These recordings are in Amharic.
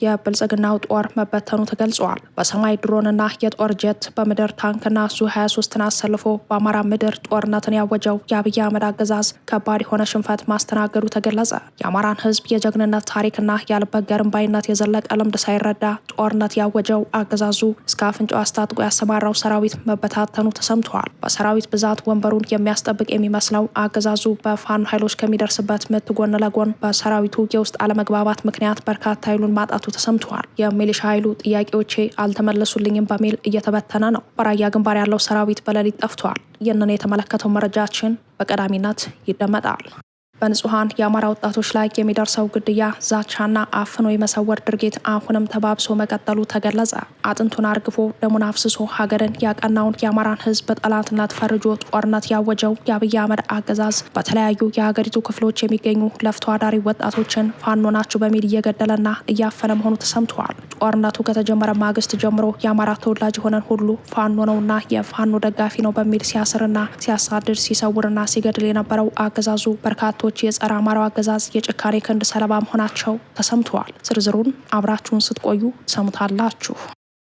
የብልጽግናው ጦር መበተኑ ተገልጿል። በሰማይ ድሮንና የጦር ጀት፣ በምድር ታንክና ዙ 23ን አሰልፎ በአማራ ምድር ጦርነትን ያወጀው የአብይ አህመድ አገዛዝ ከባድ የሆነ ሽንፈት ማስተናገዱ ተገለጸ። የአማራን ሕዝብ የጀግንነት ታሪክና ያልበገርም ባይነት የዘለቀ ልምድ ሳይረዳ ጦርነት ያወጀው አገዛዙ እስከ አፍንጫው አስታጥቆ ያሰማራው ሰራዊት መበታተኑ ተሰምቷል። በሰራዊት ብዛት ወንበሩን የሚያስጠብቅ የሚመስለው አገዛዙ በፋኖ ኃይሎች ከሚደርስበት ምት ጎን ለጎን በሰራዊቱ የውስጥ አለመግባባት ምክንያት በርካታ ኃይሉን ማጣቱ ተሰምቷል። የሚሊሻ ኃይሉ ጥያቄዎቼ አልተመለሱልኝም በሚል እየተበተነ ነው። በራያ ግንባር ያለው ሰራዊት በሌሊት ጠፍቷል። ይህንን የተመለከተው መረጃችን በቀዳሚነት ይደመጣል። በንጹሐን የአማራ ወጣቶች ላይ የሚደርሰው ግድያ፣ ዛቻና አፍኖ የመሰወር ድርጊት አሁንም ተባብሶ መቀጠሉ ተገለጸ። አጥንቱን አርግፎ ደሙን አፍስሶ ሀገርን ያቀናውን የአማራን ሕዝብ በጠላትነት ፈርጆ ጦርነት ያወጀው የአብይ አህመድ አገዛዝ በተለያዩ የሀገሪቱ ክፍሎች የሚገኙ ለፍቶ አዳሪ ወጣቶችን ፋኖ ናችሁ በሚል እየገደለና እያፈነ መሆኑ ተሰምተዋል። ጦርነቱ ከተጀመረ ማግስት ጀምሮ የአማራ ተወላጅ የሆነን ሁሉ ፋኖ ነውና የፋኖ ደጋፊ ነው በሚል ሲያስርና ሲያሳድድ ሲሰውርና ሲገድል የነበረው አገዛዙ በርካቶች የጸረ አማራው አገዛዝ የጭካኔ ክንድ ሰለባ መሆናቸው ተሰምተዋል። ዝርዝሩን አብራችሁን ስትቆዩ ትሰሙታላችሁ።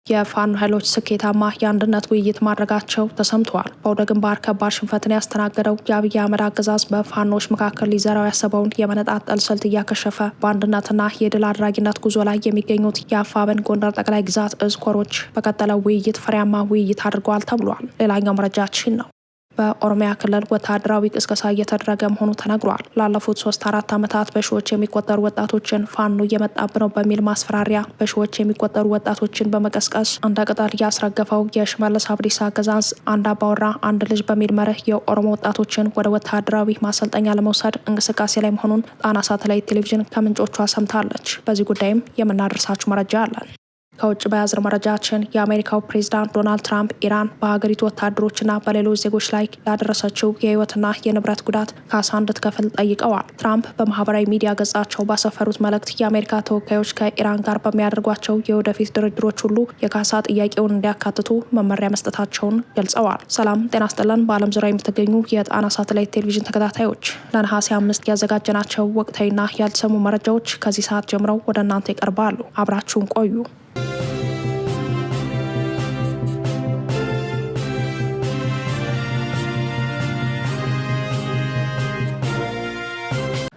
የፋኖ ኃይሎች ስኬታማ የአንድነት ውይይት ማድረጋቸው ተሰምተዋል። በአውደ ግንባር ከባድ ሽንፈትን ያስተናገደው የአብይ አህመድ አገዛዝ በፋኖች መካከል ሊዘራው ያሰበውን የመነጣጠል ስልት እያከሸፈ በአንድነትና የድል አድራጊነት ጉዞ ላይ የሚገኙት የአፋብን ጎንደር ጠቅላይ ግዛት እዝ ኮሮች በቀጠለው ውይይት ፍሬያማ ውይይት አድርገዋል ተብሏል። ሌላኛው መረጃችን ነው። በኦሮሚያ ክልል ወታደራዊ ቅስቀሳ እየተደረገ መሆኑ ተነግሯል። ላለፉት 3-4 ዓመታት በሺዎች የሚቆጠሩ ወጣቶችን ፋኖ እየመጣብን ነው በሚል ማስፈራሪያ በሺዎች የሚቆጠሩ ወጣቶችን በመቀስቀስ እንደ ቅጠል ያስረገፈው የሽመልስ አብዲሳ አገዛዝ አንድ አባወራ አንድ ልጅ በሚል መርህ የኦሮሞ ወጣቶችን ወደ ወታደራዊ ማሰልጠኛ ለመውሰድ እንቅስቃሴ ላይ መሆኑን ጣና ሳተላይት ቴሌቪዥን ከምንጮቿ ሰምታለች። በዚህ ጉዳይም የምናደርሳችሁ መረጃ አለን። ከውጭ በያዝነው መረጃችን የአሜሪካው ፕሬዚዳንት ዶናልድ ትራምፕ ኢራን በሀገሪቱ ወታደሮችና በሌሎች ዜጎች ላይ ላደረሰችው የሕይወትና የንብረት ጉዳት ካሳ እንድትከፍል ጠይቀዋል። ትራምፕ በማህበራዊ ሚዲያ ገጻቸው ባሰፈሩት መልእክት የአሜሪካ ተወካዮች ከኢራን ጋር በሚያደርጓቸው የወደፊት ድርድሮች ሁሉ የካሳ ጥያቄውን እንዲያካትቱ መመሪያ መስጠታቸውን ገልጸዋል። ሰላም ጤና ስጥልን። በዓለም ዙሪያ የምትገኙ የጣና ሳተላይት ቴሌቪዥን ተከታታዮች ለነሐሴ 5 ያዘጋጀናቸው ወቅታዊና ያልተሰሙ መረጃዎች ከዚህ ሰዓት ጀምረው ወደ እናንተ ይቀርባሉ። አብራችሁን ቆዩ።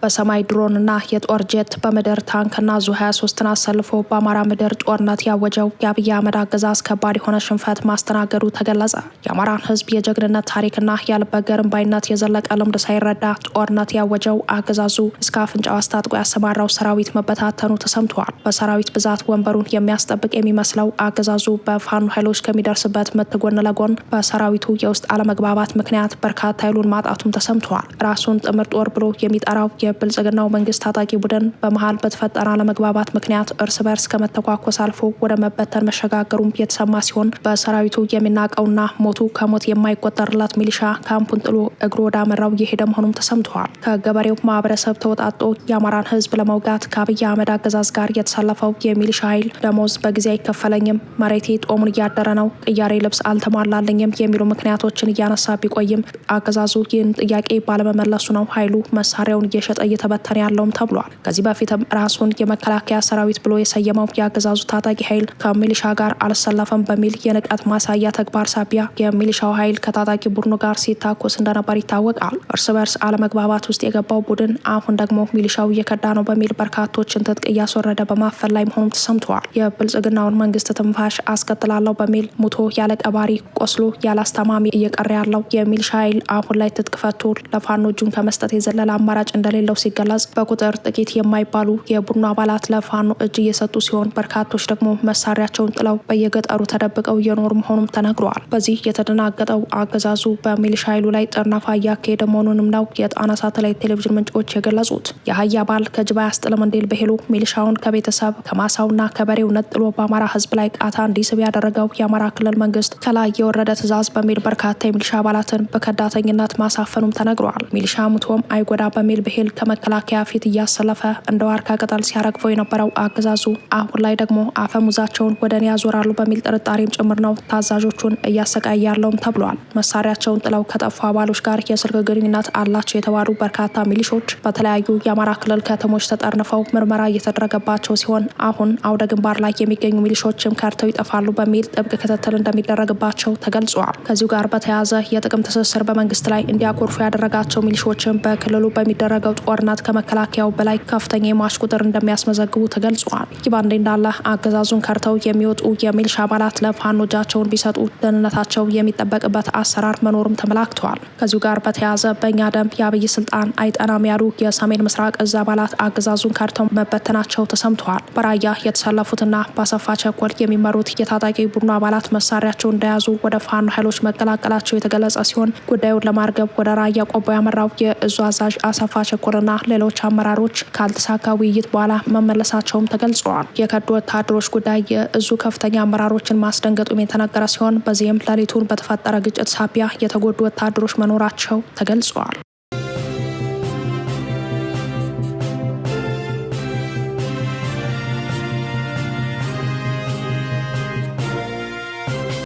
በሰማይ ድሮንና የጦር ጀት፣ በምድር ታንክና ዙ 23ን አሰልፎ በአማራ ምድር ጦርነት ያወጀው የአብይ አህመድ አገዛዝ ከባድ የሆነ ሽንፈት ማስተናገዱ ተገለጸ። የአማራን ሕዝብ የጀግንነት ታሪክና ያልበገርም ባይነት የዘለቀ ልምድ ሳይረዳ ጦርነት ያወጀው አገዛዙ እስከ አፍንጫው አስታጥቆ ያሰማራው ሰራዊት መበታተኑ ተሰምተዋል። በሰራዊት ብዛት ወንበሩን የሚያስጠብቅ የሚመስለው አገዛዙ በፋኖ ኃይሎች ከሚደርስበት ምት ጎን ለጎን በሰራዊቱ የውስጥ አለመግባባት ምክንያት በርካታ ኃይሉን ማጣቱም ተሰምተዋል። ራሱን ጥምር ጦር ብሎ የሚጠራው የብልጽግናው መንግስት ታጣቂ ቡድን በመሀል በተፈጠረ አለመግባባት ምክንያት እርስ በርስ ከመተኳኮስ አልፎ ወደ መበተን መሸጋገሩም የተሰማ ሲሆን በሰራዊቱ የሚናቀውና ሞቱ ከሞት የማይቆጠርላት ሚሊሻ ካምፑን ጥሎ እግሩ ወደ አመራው እየሄደ መሆኑም ተሰምተዋል። ከገበሬው ማህበረሰብ ተወጣጦ የአማራን ህዝብ ለመውጋት ከአብይ አህመድ አገዛዝ ጋር የተሰለፈው የሚሊሻ ኃይል ደሞዝ በጊዜ አይከፈለኝም፣ መሬቴ ጦሙን እያደረ ነው፣ ቅያሬ ልብስ አልተሟላለኝም የሚሉ ምክንያቶችን እያነሳ ቢቆይም አገዛዙ ይህን ጥያቄ ባለመመለሱ ነው ኃይሉ መሳሪያውን እየሸጠ እየተበተነ ያለውም ተብሏል። ከዚህ በፊትም ራሱን የመከላከያ ሰራዊት ብሎ የሰየመው የአገዛዙ ታጣቂ ኃይል ከሚሊሻ ጋር አልሰለፈም በሚል የንቀት ማሳያ ተግባር ሳቢያ የሚሊሻው ኃይል ከታጣቂ ቡድኑ ጋር ሲታኮስ እንደነበር ይታወቃል። እርስ በርስ አለመግባባት ውስጥ የገባው ቡድን አሁን ደግሞ ሚሊሻው እየከዳ ነው በሚል በርካቶችን ትጥቅ እያስወረደ በማፈን ላይ መሆኑም ተሰምተዋል። የብልጽግናውን መንግስት ትንፋሽ አስቀጥላለሁ በሚል ሙቶ ያለ ቀባሪ ቆስሎ ያለ አስታማሚ እየቀረ ያለው የሚሊሻ ኃይል አሁን ላይ ትጥቅ ፈቶ ለፋኖ እጁን ከመስጠት የዘለለ አማራጭ እንደሌለው ሲገለጽ በቁጥር ጥቂት የማይባሉ የቡድኑ አባላት ለፋኖ እጅ እየሰጡ ሲሆን በርካቶች ደግሞ መሳሪያቸውን ጥለው በየገጠሩ ተደብቀው እየኖሩ መሆኑም ተነግሯል። በዚህ የተደናገጠው አገዛዙ በሚሊሻ ኃይሉ ላይ ጥርነፋ እያካሄደ መሆኑንም ነው የጣና ሳተላይት ቴሌቪዥን ምንጮች የገለጹት። የአህያ ባል ከጅብ አያስጥልም እንዲል ብሂሉ ሚሊሻውን ከቤተሰብ ከማሳውና ከበሬው ነጥሎ በአማራ ሕዝብ ላይ ቃታ እንዲስብ ያደረገው የአማራ ክልል መንግስት ከላይ የወረደ ትዕዛዝ በሚል በርካታ የሚሊሻ አባላትን በከዳተኝነት ማሳፈኑም ተነግሯል። ሚሊሻ ሙቶም አይጎዳ በሚል ብሂል ከመከላከያ ፊት እያሰለፈ እንደ ዋርካ ቅጠል ሲያረግፈው የነበረው አገዛዙ አሁን ላይ ደግሞ አፈሙዛቸውን ወደ እኔ ያዞራሉ በሚል ጥርጣሬም ጭምር ነው ታዛዦቹን እያሰቃየ ያለውም ተብሏል። መሳሪያቸውን ጥለው ከጠፉ አባሎች ጋር የስልክ ግንኙነት አላቸው የተባሉ በርካታ ሚሊሾች በተለያዩ የአማራ ክልል ከተሞች ተጠርንፈው ምርመራ እየተደረገባቸው ሲሆን አሁን አውደ ግንባር ላይ የሚገኙ ሚሊሾችም ከድተው ይጠፋሉ በሚል ጥብቅ ክትትል እንደሚደረግባቸው ተገልጿል። ከዚሁ ጋር በተያያዘ የጥቅም ትስስር በመንግስት ላይ እንዲያኮርፉ ያደረጋቸው ሚሊሾችን በክልሉ በሚደረገው ጦርነት ከመከላከያው በላይ ከፍተኛ የሟች ቁጥር እንደሚያስመዘግቡ ተገልጿል። ይህ በእንዲህ እንዳለ አገዛዙን ከድተው የሚወጡ የሚሊሻ አባላት ለፋኖ እጃቸውን ቢሰጡ ደህንነታቸው የሚጠበቅበት አሰራር መኖሩም ተመላክተዋል። ከዚሁ ጋር በተያያዘ በእኛ ደም የአብይ ስልጣን አይጠናም ያሉ የሰሜን ምስራቅ እዝ አባላት አገዛዙን ከድተው መበተናቸው ተሰምተዋል። በራያ የተሰለፉትና በአሰፋ ቸኮል የሚመሩት የታጣቂ ቡድኑ አባላት መሳሪያቸውን እንደያዙ ወደ ፋኖ ኃይሎች መቀላቀላቸው የተገለጸ ሲሆን ጉዳዩን ለማርገብ ወደ ራያ ቆቦ ያመራው የእዙ አዛዥ አሰፋ ቸኮልና ሌሎች አመራሮች ካልተሳካ ውይይት በኋላ መመለሳቸውም ተገልጸዋል። የከዱ ወታደሮች ጉዳይ የእዙ ከፍተኛ አመራሮችን ማስደንገጡም የተነገረ ሲሆን በዚህም ሌሊቱን በተፈጠረ ግጭት ሳቢያ የተጎዱ ወታደሮች መኖራቸው ተገልጸዋል።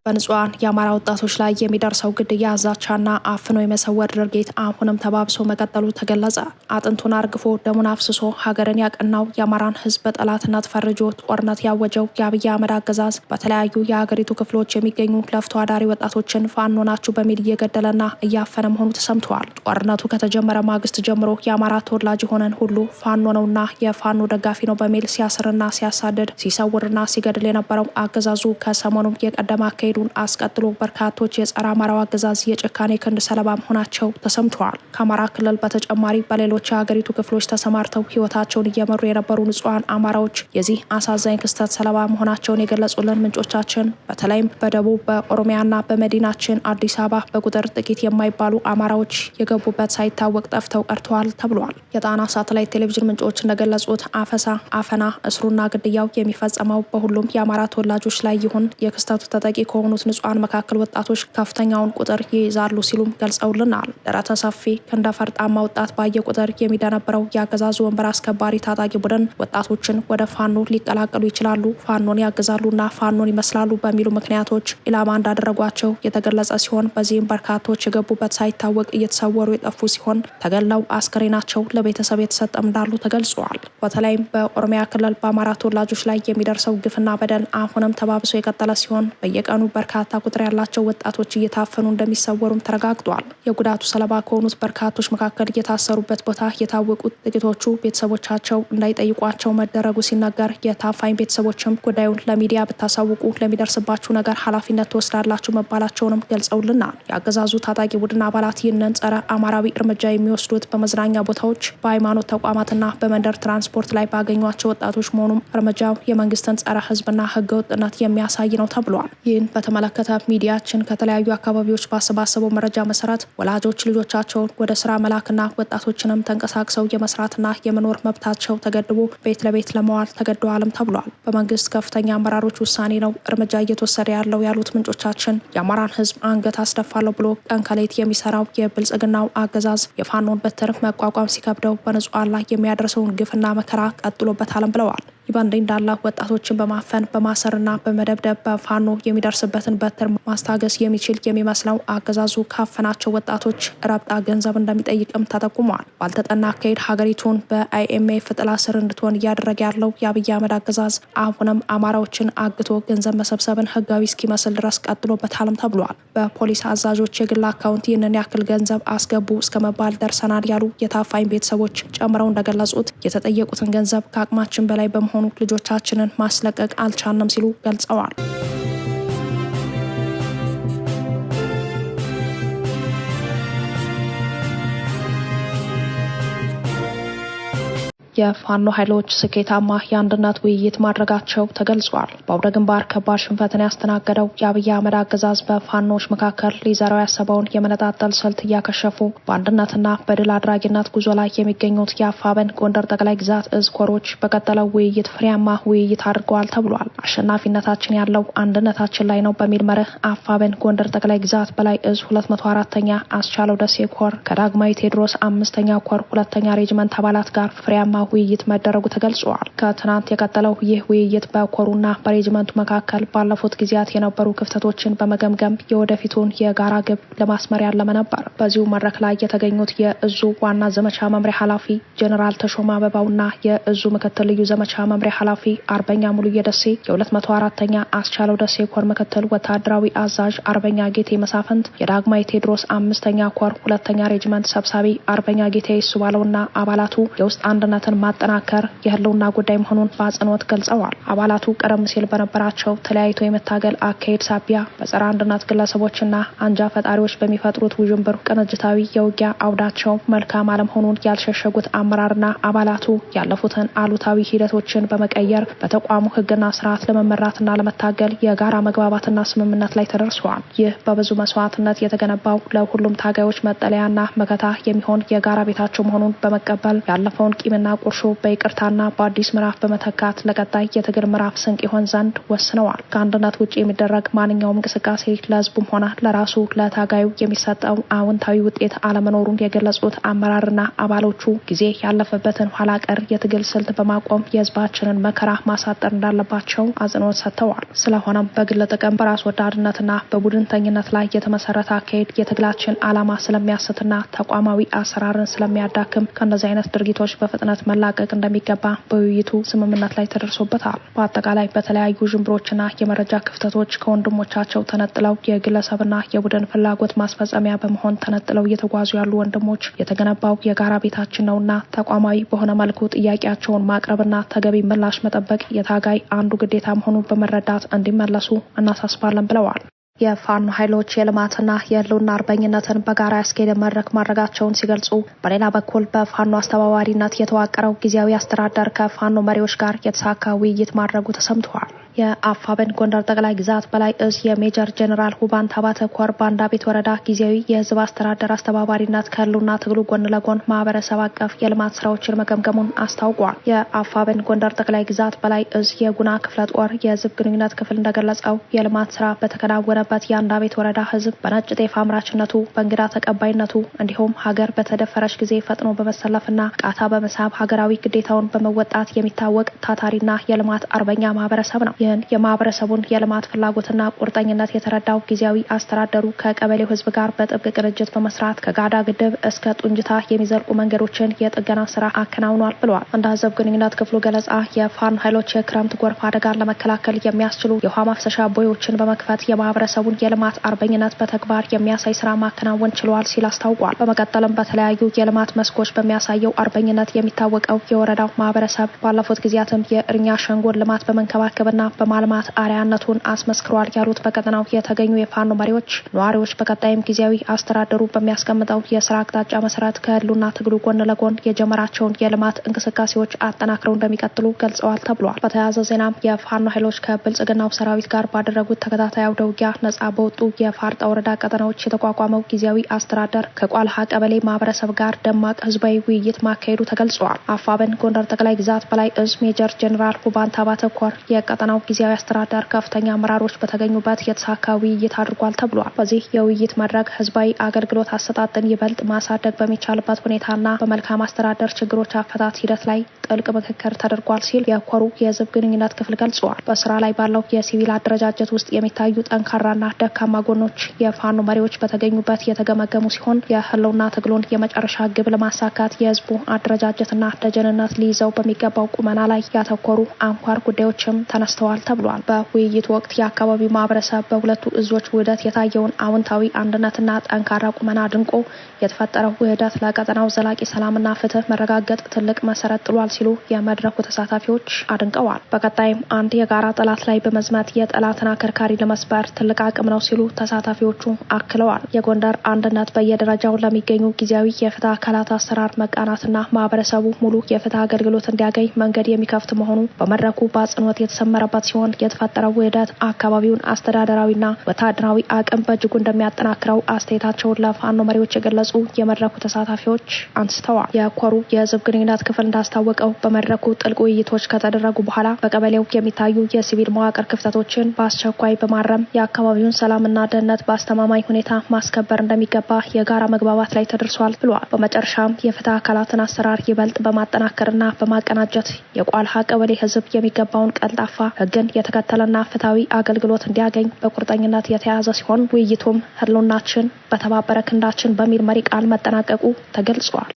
በንጹሐን የአማራ ወጣቶች ላይ የሚደርሰው ግድያ፣ ዛቻና አፍኖ የመሰወር ድርጊት አሁንም ተባብሶ መቀጠሉ ተገለጸ። አጥንቱን አርግፎ ደሙን አፍስሶ ሀገርን ያቀናው የአማራን ሕዝብ በጠላትነት ፈርጆ ጦርነት ያወጀው የአብይ አህመድ አገዛዝ በተለያዩ የሀገሪቱ ክፍሎች የሚገኙ ለፍቶ አዳሪ ወጣቶችን ፋኖ ናችሁ በሚል እየገደለና እያፈነ መሆኑ ተሰምተዋል። ጦርነቱ ከተጀመረ ማግስት ጀምሮ የአማራ ተወላጅ የሆነን ሁሉ ፋኖ ነውና የፋኖ ደጋፊ ነው በሚል ሲያስርና ሲያሳድድ ሲሰውርና ሲገድል የነበረው አገዛዙ ከሰሞኑም የቀደመ አካሄዱን አስቀጥሎ በርካቶች የጸረ አማራው አገዛዝ የጭካኔ ክንድ ሰለባ መሆናቸው ተሰምተዋል። ከአማራ ክልል በተጨማሪ በሌሎች የሀገሪቱ ክፍሎች ተሰማርተው ህይወታቸውን እየመሩ የነበሩ ንጹሐን አማራዎች የዚህ አሳዛኝ ክስተት ሰለባ መሆናቸውን የገለጹልን ምንጮቻችን በተለይም በደቡብ በኦሮሚያና በመዲናችን አዲስ አበባ በቁጥር ጥቂት የማይባሉ አማራዎች የገቡበት ሳይታወቅ ጠፍተው ቀርተዋል ተብሏል። የጣና ሳተላይት ቴሌቪዥን ምንጮች እንደገለጹት አፈሳ፣ አፈና፣ እስሩና ግድያው የሚፈጸመው በሁሉም የአማራ ተወላጆች ላይ ይሁን የክስተቱ ተጠቂ ከሆኑት ንጹሐን መካከል ወጣቶች ከፍተኛውን ቁጥር ይይዛሉ ሲሉም ገልጸውልናል። ደረተ ሰፊ ክንደ ፈርጣማ ወጣት ባየ ቁጥር የሚደነብረው የአገዛዙ ወንበር አስከባሪ ታጣቂ ቡድን ወጣቶችን ወደ ፋኖ ሊቀላቀሉ ይችላሉ፣ ፋኖን ያግዛሉና ፋኖን ይመስላሉ በሚሉ ምክንያቶች ኢላማ እንዳደረጓቸው የተገለጸ ሲሆን በዚህም በርካቶች የገቡበት ሳይታወቅ እየተሰወሩ የጠፉ ሲሆን ተገለው አስከሬናቸው ለቤተሰብ የተሰጠም እንዳሉ ተገልጸዋል። በተለይም በኦሮሚያ ክልል በአማራ ተወላጆች ላይ የሚደርሰው ግፍና በደል አሁንም ተባብሶ የቀጠለ ሲሆን በየቀኑ በርካታ ቁጥር ያላቸው ወጣቶች እየታፈኑ እንደሚሰወሩም ተረጋግጧል። የጉዳቱ ሰለባ ከሆኑት በርካቶች መካከል የታሰሩበት ቦታ የታወቁት ጥቂቶቹ ቤተሰቦቻቸው እንዳይጠይቋቸው መደረጉ ሲነገር፣ የታፋኝ ቤተሰቦችም ጉዳዩን ለሚዲያ ብታሳውቁ ለሚደርስባችሁ ነገር ኃላፊነት ትወስዳላችሁ መባላቸውንም ገልጸውልናል። የአገዛዙ ታጣቂ ቡድን አባላት ይህንን ጸረ አማራዊ እርምጃ የሚወስዱት በመዝናኛ ቦታዎች፣ በሃይማኖት ተቋማትና በመንደር ትራንስፖርት ላይ ባገኟቸው ወጣቶች መሆኑም እርምጃው የመንግስትን ጸረ ህዝብና ህገወጥነት የሚያሳይ ነው ተብሏል። ይህን በተመለከተ ሚዲያችን ከተለያዩ አካባቢዎች ባሰባሰበው መረጃ መሰረት ወላጆች ልጆቻቸውን ወደ ስራ መላክና ወጣቶችንም ተንቀሳቅሰው የመስራትና የመኖር መብታቸው ተገድቦ ቤት ለቤት ለመዋል ተገደዋልም ተብሏል። በመንግስት ከፍተኛ አመራሮች ውሳኔ ነው እርምጃ እየተወሰደ ያለው ያሉት ምንጮቻችን የአማራን ህዝብ አንገት አስደፋለሁ ብሎ ቀን ከሌት የሚሰራው የብልጽግናው አገዛዝ የፋኖን በትር መቋቋም ሲከብደው በንጹሐን ላይ የሚያደርሰውን ግፍና መከራ ቀጥሎበታልም ብለዋል። ይህ በእንዲህ እንዳለ ወጣቶችን በማፈን በማሰርና በመደብደብ በፋኖ የሚደርስበትን በትር ማስታገስ የሚችል የሚመስለው አገዛዙ ካፈናቸው ወጣቶች ረብጣ ገንዘብ እንደሚጠይቅም ተጠቁሟል። ባልተጠና አካሄድ ሀገሪቱን በአይኤምኤፍ ጥላ ስር እንድትሆን እያደረገ ያለው የአብይ አህመድ አገዛዝ አሁንም አማራዎችን አግቶ ገንዘብ መሰብሰብን ህጋዊ እስኪመስል ድረስ ቀጥሎበታልም ተብሏል። በፖሊስ አዛዦች የግል አካውንት ይህንን ያክል ገንዘብ አስገቡ እስከ መባል ደርሰናል ያሉ የታፋኝ ቤተሰቦች ጨምረው እንደገለጹት የተጠየቁትን ገንዘብ ከአቅማችን በላይ በመሆኑ ልጆቻችንን ማስለቀቅ አልቻልንም ሲሉ ገልጸዋል። የፋኖ ኃይሎች ስኬታማ የአንድነት ውይይት ማድረጋቸው ተገልጿል። በአውደ ግንባር ከባድ ሽንፈትን ያስተናገደው የአብይ አህመድ አገዛዝ በፋኖች መካከል ሊዘራው ያሰበውን የመነጣጠል ስልት እያከሸፉ በአንድነትና በድል አድራጊነት ጉዞ ላይ የሚገኙት የአፋብን ጎንደር ጠቅላይ ግዛት እዝ ኮሮች በቀጠለው ውይይት ፍሬያማ ውይይት አድርገዋል ተብሏል። አሸናፊነታችን ያለው አንድነታችን ላይ ነው በሚል መርህ አፋብን ጎንደር ጠቅላይ ግዛት በላይ እዝ 204ኛ አስቻለው ደሴ ኮር ከዳግማዊ ቴዎድሮስ 5ኛ ኮር 2ኛ ሬጅመንት አባላት ጋር ፍሬያማ ውይይት መደረጉ ተገልጿል። ከትናንት የቀጠለው ይህ ውይይት በኮሩና በሬጅመንቱ መካከል ባለፉት ጊዜያት የነበሩ ክፍተቶችን በመገምገም የወደፊቱን የጋራ ግብ ለማስመር ያለመ ነበር። በዚሁ መድረክ ላይ የተገኙት የእዙ ዋና ዘመቻ መምሪያ ኃላፊ ጀኔራል ተሾመ አበባውና የእዙ ምክትል ልዩ ዘመቻ መምሪያ ኃላፊ አርበኛ ሙሉዬ ደሴ፣ የ204ኛ አስቻለው ደሴ ኮር ምክትል ወታደራዊ አዛዥ አርበኛ ጌቴ መሳፍንት፣ የዳግማዊ ቴዎድሮስ 5ኛ ኮር 2ኛ ሬጅመንት ሰብሳቢ አርበኛ ጌቴ ይሱባለውና አባላቱ የውስጥ አንድነትን ማጠናከር የህልውና ጉዳይ መሆኑን በአጽንኦት ገልጸዋል። አባላቱ ቀደም ሲል በነበራቸው ተለያይቶ የመታገል አካሄድ ሳቢያ በጸረ አንድነት ግለሰቦችና አንጃ ፈጣሪዎች በሚፈጥሩት ውዥንብር ቅንጅታዊ የውጊያ አውዳቸው መልካም አለመሆኑን ያልሸሸጉት አመራርና አባላቱ ያለፉትን አሉታዊ ሂደቶችን በመቀየር በተቋሙ ህግና ስርዓት ለመመራትና ለመታገል የጋራ መግባባትና ስምምነት ላይ ተደርሷል። ይህ በብዙ መስዋዕትነት የተገነባው ለሁሉም ታጋዮች መጠለያና መከታ የሚሆን የጋራ ቤታቸው መሆኑን በመቀበል ያለፈውን ቂምና ቁርሾ በይቅርታና በአዲስ ምዕራፍ በመተካት ለቀጣይ የትግል ምዕራፍ ስንቅ ይሆን ዘንድ ወስነዋል። ከአንድነት ውጭ የሚደረግ ማንኛውም እንቅስቃሴ ለህዝቡም ሆነ ለራሱ ለታጋዩ የሚሰጠው አዎንታዊ ውጤት አለመኖሩን የገለጹት አመራርና አባሎቹ ጊዜ ያለፈበትን ኋላ ቀር የትግል ስልት በማቆም የህዝባችንን መከራ ማሳጠር እንዳለባቸው አጽንኦት ሰጥተዋል። ስለሆነም በግል ጥቅም፣ በራስ ወዳድነትና በቡድንተኝነት ላይ የተመሰረተ አካሄድ የትግላችን ዓላማ ስለሚያስትና ተቋማዊ አሰራርን ስለሚያዳክም ከእነዚህ አይነት ድርጊቶች በፍጥነት መላቀቅ እንደሚገባ በውይይቱ ስምምነት ላይ ተደርሶበታል። በአጠቃላይ በተለያዩ ዥንብሮችና የመረጃ ክፍተቶች ከወንድሞቻቸው ተነጥለው የግለሰብና የቡድን ፍላጎት ማስፈጸሚያ በመሆን ተነጥለው እየተጓዙ ያሉ ወንድሞች የተገነባው የጋራ ቤታችን ነውና ተቋማዊ በሆነ መልኩ ጥያቄያቸውን ማቅረብና ተገቢ ምላሽ መጠበቅ የታጋይ አንዱ ግዴታ መሆኑን በመረዳት እንዲመለሱ እናሳስባለን ብለዋል። የፋኖ ኃይሎች የልማትና የህልውና አርበኝነትን በጋራ ያስኬደ መድረክ ማድረጋቸውን ሲገልጹ፣ በሌላ በኩል በፋኖ አስተባባሪነት የተዋቀረው ጊዜያዊ አስተዳደር ከፋኖ መሪዎች ጋር የተሳካ ውይይት ማድረጉ ተሰምተዋል። የአፋብን ጎንደር ጠቅላይ ግዛት በላይ እዝ የሜጀር ጀኔራል ውባንተ አባተ ኮር ባንዳቤት ወረዳ ጊዜያዊ የህዝብ አስተዳደር አስተባባሪነት ከህልውና ትግሉ ጎን ለጎን ማህበረሰብ አቀፍ የልማት ስራዎችን መገምገሙን አስታውቋል። የአፋብን ጎንደር ጠቅላይ ግዛት በላይ እዝ የጉና ክፍለ ጦር የህዝብ ግንኙነት ክፍል እንደገለጸው የልማት ስራ በተከናወነበት የአንዳቤት ወረዳ ህዝብ በነጭ ጤፍ አምራችነቱ፣ በእንግዳ ተቀባይነቱ እንዲሁም ሀገር በተደፈረች ጊዜ ፈጥኖ በመሰለፍና ቃታ በመሳብ ሀገራዊ ግዴታውን በመወጣት የሚታወቅ ታታሪና የልማት አርበኛ ማህበረሰብ ነው። ይህን የማህበረሰቡን የልማት ፍላጎትና ቁርጠኝነት የተረዳው ጊዜያዊ አስተዳደሩ ከቀበሌው ህዝብ ጋር በጥብቅ ቅንጅት በመስራት ከጋዳ ግድብ እስከ ጡንጅታ የሚዘልቁ መንገዶችን የጥገና ስራ አከናውኗል ብለዋል። እንደ ህዝብ ግንኙነት ክፍሉ ገለጻ የፋኖ ኃይሎች የክረምት ጎርፍ አደጋን ለመከላከል የሚያስችሉ የውሃ ማፍሰሻ ቦዮችን በመክፈት የማህበረሰቡን የልማት አርበኝነት በተግባር የሚያሳይ ስራ ማከናወን ችለዋል ሲል አስታውቋል። በመቀጠልም በተለያዩ የልማት መስኮች በሚያሳየው አርበኝነት የሚታወቀው የወረዳው ማህበረሰብ ባለፉት ጊዜያትም የእርኛ ሸንጎን ልማት በመንከባከብና በማልማት አርአያነቱን አስመስክሯል ያሉት በቀጠናው የተገኙ የፋኖ መሪዎች፣ ነዋሪዎች በቀጣይም ጊዜያዊ አስተዳደሩ በሚያስቀምጠው የስራ አቅጣጫ መሰረት ከህልውና ትግሉ ጎን ለጎን የጀመራቸውን የልማት እንቅስቃሴዎች አጠናክረው እንደሚቀጥሉ ገልጸዋል ተብሏል። በተያያዘ ዜናም የፋኖ ኃይሎች ከብልጽግናው ሰራዊት ጋር ባደረጉት ተከታታይ አውደ ውጊያ ነጻ በወጡ የፋርጣ ወረዳ ቀጠናዎች የተቋቋመው ጊዜያዊ አስተዳደር ከቋልሃ ቀበሌ ማህበረሰብ ጋር ደማቅ ህዝባዊ ውይይት ማካሄዱ ተገልጿል። አፋብን ጎንደር ጠቅላይ ግዛት በላይ እዝ ሜጀር ጀኔራል ውባንተ አባተ ኮር የቀጠናው ጊዜያዊ አስተዳደር ከፍተኛ አመራሮች በተገኙበት የተሳካ ውይይት አድርጓል ተብሏል። በዚህ የውይይት መድረክ ህዝባዊ አገልግሎት አሰጣጥን ይበልጥ ማሳደግ በሚቻልበት ሁኔታና በመልካም አስተዳደር ችግሮች አፈታት ሂደት ላይ ጥልቅ ምክክር ተደርጓል ሲል የኮሩ የህዝብ ግንኙነት ክፍል ገልጿል። በስራ ላይ ባለው የሲቪል አደረጃጀት ውስጥ የሚታዩ ጠንካራና ደካማ ጎኖች የፋኖ መሪዎች በተገኙበት የተገመገሙ ሲሆን የህልውና ትግሉን የመጨረሻ ግብ ለማሳካት የህዝቡ አደረጃጀትና ደጀንነት ሊይዘው በሚገባው ቁመና ላይ ያተኮሩ አንኳር ጉዳዮችም ተነስተዋል ተወያይተዋል ተብሏል። በውይይቱ ወቅት የአካባቢው ማህበረሰብ በሁለቱ እዞች ውህደት የታየውን አዎንታዊ አንድነትና ጠንካራ ቁመና አድንቆ የተፈጠረው ውህደት ለቀጠናው ዘላቂ ሰላምና ፍትህ መረጋገጥ ትልቅ መሰረት ጥሏል ሲሉ የመድረኩ ተሳታፊዎች አድንቀዋል። በቀጣይም አንድ የጋራ ጠላት ላይ በመዝመት የጠላትን አከርካሪ ለመስበር ትልቅ አቅም ነው ሲሉ ተሳታፊዎቹ አክለዋል። የጎንደር አንድነት በየደረጃው ለሚገኙ ጊዜያዊ የፍትህ አካላት አሰራር መቃናትና ማህበረሰቡ ሙሉ የፍትህ አገልግሎት እንዲያገኝ መንገድ የሚከፍት መሆኑ በመድረኩ በአጽንኦት የተሰመረበት ሲሆን የተፈጠረው ውህደት አካባቢውን አስተዳደራዊና ወታደራዊ አቅም በእጅጉ እንደሚያጠናክረው አስተያየታቸውን ለፋኖ መሪዎች የገለጹ የመድረኩ ተሳታፊዎች አንስተዋል። የኮሩ የህዝብ ግንኙነት ክፍል እንዳስታወቀው በመድረኩ ጥልቅ ውይይቶች ከተደረጉ በኋላ በቀበሌው የሚታዩ የሲቪል መዋቅር ክፍተቶችን በአስቸኳይ በማረም የአካባቢውን ሰላምና ደህንነት በአስተማማኝ ሁኔታ ማስከበር እንደሚገባ የጋራ መግባባት ላይ ተደርሷል ብሏል። በመጨረሻም የፍትህ አካላትን አሰራር ይበልጥ በማጠናከርና በማቀናጀት የቋልሃ ቀበሌ ህዝብ የሚገባውን ቀልጣፋ፣ ህግን የተከተለና ፍትሐዊ አገልግሎት እንዲያገኝ በቁርጠኝነት የተያዘ ሲሆን ውይይቱም ህልውናችን በተባበረ ክንዳችን በሚል መሪ ቃል መጠናቀቁ ተገልጿል።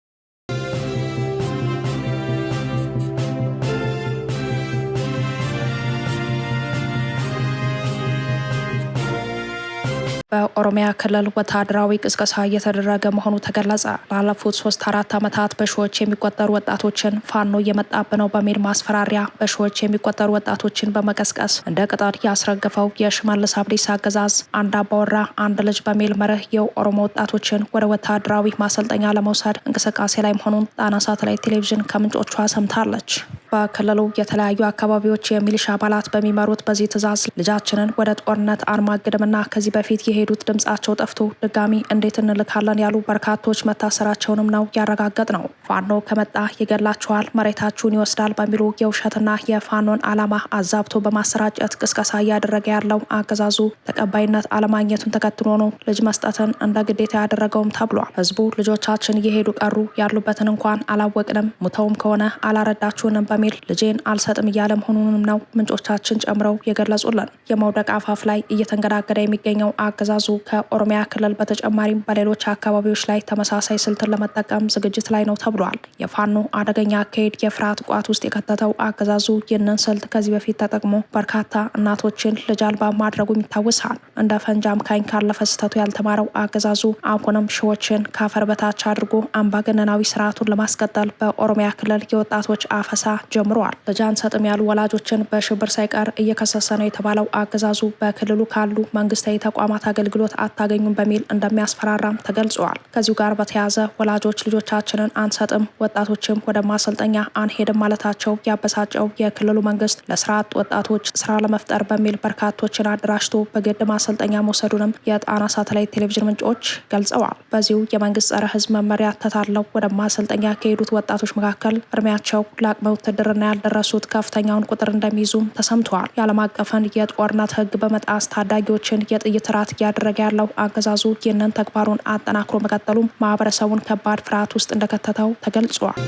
በኦሮሚያ ክልል ወታደራዊ ቅስቀሳ እየተደረገ መሆኑ ተገለጸ። ላለፉት 3-4 ዓመታት በሺዎች የሚቆጠሩ ወጣቶችን ፋኖ እየመጣብህ ነው በሚል ማስፈራሪያ በሺዎች የሚቆጠሩ ወጣቶችን በመቀስቀስ እንደ ቅጠል ያስረገፈው የሽመልስ አብዲሳ አገዛዝ አንድ አባወራ አንድ ልጅ በሚል መርህ የኦሮሞ ወጣቶችን ወደ ወታደራዊ ማሰልጠኛ ለመውሰድ እንቅስቃሴ ላይ መሆኑን ጣና ሳተላይት ቴሌቪዥን ከምንጮቿ ሰምታለች። በክልሉ የተለያዩ አካባቢዎች የሚሊሻ አባላት በሚመሩት በዚህ ትዕዛዝ ልጃችንን ወደ ጦርነት አንማግድምና ከዚህ በፊት የሄዱት ድምጻቸው ጠፍቶ ድጋሚ እንዴት እንልካለን ያሉ በርካቶች መታሰራቸውንም ነው ያረጋገጥ ነው። ፋኖ ከመጣ ይገላችኋል፣ መሬታችሁን ይወስዳል በሚሉ የውሸትና የፋኖን ዓላማ አዛብቶ በማሰራጨት ቅስቀሳ እያደረገ ያለው አገዛዙ ተቀባይነት አለማግኘቱን ተከትሎ ነው ልጅ መስጠትን እንደ ግዴታ ያደረገውም ተብሏል። ህዝቡ ልጆቻችን እየሄዱ ቀሩ፣ ያሉበትን እንኳን አላወቅንም፣ ሙተውም ከሆነ አላረዳችሁንም በሚል ልጄን አልሰጥም እያለ መሆኑንም ነው ምንጮቻችን ጨምረው የገለጹልን። የመውደቅ አፋፍ ላይ እየተንገዳገደ የሚገኘው አገዛዙ ከኦሮሚያ ክልል በተጨማሪም በሌሎች አካባቢዎች ላይ ተመሳሳይ ስልትን ለመጠቀም ዝግጅት ላይ ነው ተብሏል። የፋኖ አደገኛ አካሄድ የፍርሃት ቋት ውስጥ የከተተው አገዛዙ ይህንን ስልት ከዚህ በፊት ተጠቅሞ በርካታ እናቶችን ልጅ አልባ ማድረጉም ይታወሳል። እንደ ፈንጂ አምካኝ ካለፈ ስህተቱ ያልተማረው አገዛዙ አሁንም ሺዎችን ካፈር በታች አድርጎ አምባገነናዊ ስርዓቱን ለማስቀጠል በኦሮሚያ ክልል የወጣቶች አፈሳ ጀምረዋል። ልጅ አንሰጥም ያሉ ወላጆችን በሽብር ሳይቀር እየከሰሰ ነው የተባለው አገዛዙ በክልሉ ካሉ መንግስታዊ ተቋማት አገልግሎት አታገኙም በሚል እንደሚያስፈራራም ተገልጿል። ከዚሁ ጋር በተያያዘ ወላጆች ልጆቻችንን አንሰጥም፣ ወጣቶችም ወደ ማሰልጠኛ አንሄድም ማለታቸው ያበሳጨው የክልሉ መንግስት ለስራ አጥ ወጣቶች ስራ ለመፍጠር በሚል በርካቶችን አደራጅቶ በግድ ማሰልጠኛ መውሰዱንም የጣና ሳተላይት ቴሌቪዥን ምንጮች ገልጸዋል። በዚሁ የመንግስት ጸረ ህዝብ መመሪያ ተታለው ወደ ማሰልጠኛ ከሄዱት ወጣቶች መካከል እድሜያቸው ለአቅመ ውትድርና ያልደረሱት ከፍተኛውን ቁጥር እንደሚይዙም ተሰምተዋል። የዓለም አቀፍን የጦርነት ህግ በመጣስ ታዳጊዎችን የጥይት ራት እያደረገ ያለው አገዛዙ ይህንን ተግባሩን አጠናክሮ መቀጠሉም ማህበረሰቡን ከባድ ፍርሃት ውስጥ እንደከተተው ተገልጿል።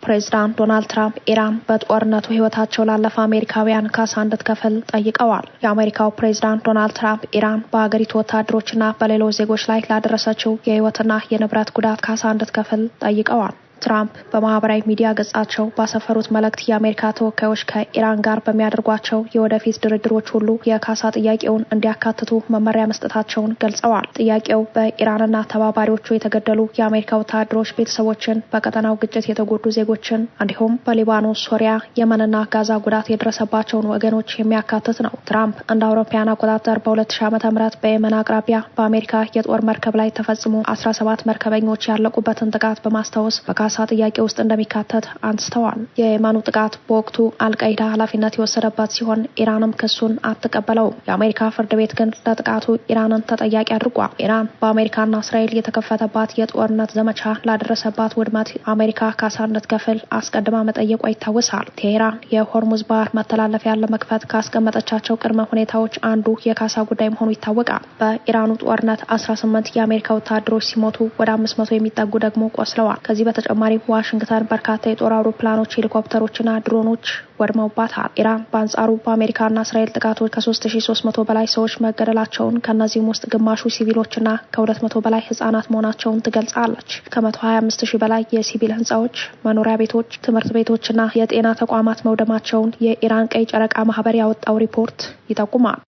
ፕሬዚዳንት ዶናልድ ትራምፕ ኢራን በጦርነቱ ህይወታቸው ላለፈ አሜሪካውያን ካሳ እንድትከፍል ጠይቀዋል። የአሜሪካው ፕሬዚዳንት ዶናልድ ትራምፕ ኢራን በሀገሪቱ ወታደሮችና በሌሎች ዜጎች ላይ ላደረሰችው የህይወትና የንብረት ጉዳት ካሳ እንድትከፍል ጠይቀዋል። ትራምፕ በማህበራዊ ሚዲያ ገጻቸው ባሰፈሩት መልእክት የአሜሪካ ተወካዮች ከኢራን ጋር በሚያደርጓቸው የወደፊት ድርድሮች ሁሉ የካሳ ጥያቄውን እንዲያካትቱ መመሪያ መስጠታቸውን ገልጸዋል። ጥያቄው በኢራንና ተባባሪዎቹ የተገደሉ የአሜሪካ ወታደሮች ቤተሰቦችን፣ በቀጠናው ግጭት የተጎዱ ዜጎችን እንዲሁም በሊባኖስ፣ ሶሪያ፣ የመንና ጋዛ ጉዳት የደረሰባቸውን ወገኖች የሚያካትት ነው። ትራምፕ እንደ አውሮፓውያን አቆጣጠር በ2000 ዓ.ም በየመን አቅራቢያ በአሜሪካ የጦር መርከብ ላይ ተፈጽሞ 17 መርከበኞች ያለቁበትን ጥቃት በማስታወስ በካሳ ጥያቄ ውስጥ እንደሚካተት አንስተዋል። የየመኑ ጥቃት በወቅቱ አልቃይዳ ኃላፊነት የወሰደበት ሲሆን ኢራንም ክሱን አትቀበለውም። የአሜሪካ ፍርድ ቤት ግን ለጥቃቱ ኢራንን ተጠያቂ አድርጓል። ኢራን በአሜሪካና እስራኤል የተከፈተባት የጦርነት ዘመቻ ላደረሰባት ውድመት አሜሪካ ካሳ እንድትከፍል አስቀድማ መጠየቋ ይታወሳል። ቴሄራን የሆርሙዝ ባህር መተላለፊያን ለመክፈት ካስቀመጠቻቸው ቅድመ ሁኔታዎች አንዱ የካሳ ጉዳይ መሆኑ ይታወቃል። በኢራኑ ጦርነት 18 የአሜሪካ ወታደሮች ሲሞቱ ወደ 500 የሚጠጉ ደግሞ ቆስለዋል። ከዚህ በተጨማሪም በተጨማሪም ዋሽንግተን በርካታ የጦር አውሮፕላኖች፣ ሄሊኮፕተሮችና ድሮኖች ወድመውባታል። ኢራን በአንጻሩ በአሜሪካና እስራኤል ጥቃቶች ከ3300 በላይ ሰዎች መገደላቸውን፣ ከእነዚህም ውስጥ ግማሹ ሲቪሎችና ከ200 በላይ ህጻናት መሆናቸውን ትገልጻለች። ከ125 ሺህ በላይ የሲቪል ህንፃዎች፣ መኖሪያ ቤቶች፣ ትምህርት ቤቶችና የጤና ተቋማት መውደማቸውን የኢራን ቀይ ጨረቃ ማህበር ያወጣው ሪፖርት ይጠቁማል።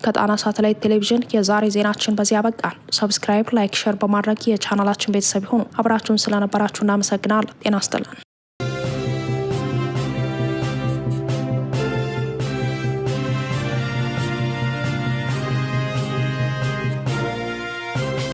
ከጣና ሳተላይት ቴሌቪዥን የዛሬ ዜናችን በዚህ ያበቃል። Subscribe፣ like፣ share በማድረግ የቻናላችን ቤተሰብ ይሁኑ። አብራችሁን ስለነበራችሁ እናመሰግናለን። ጤና ይስጥልን።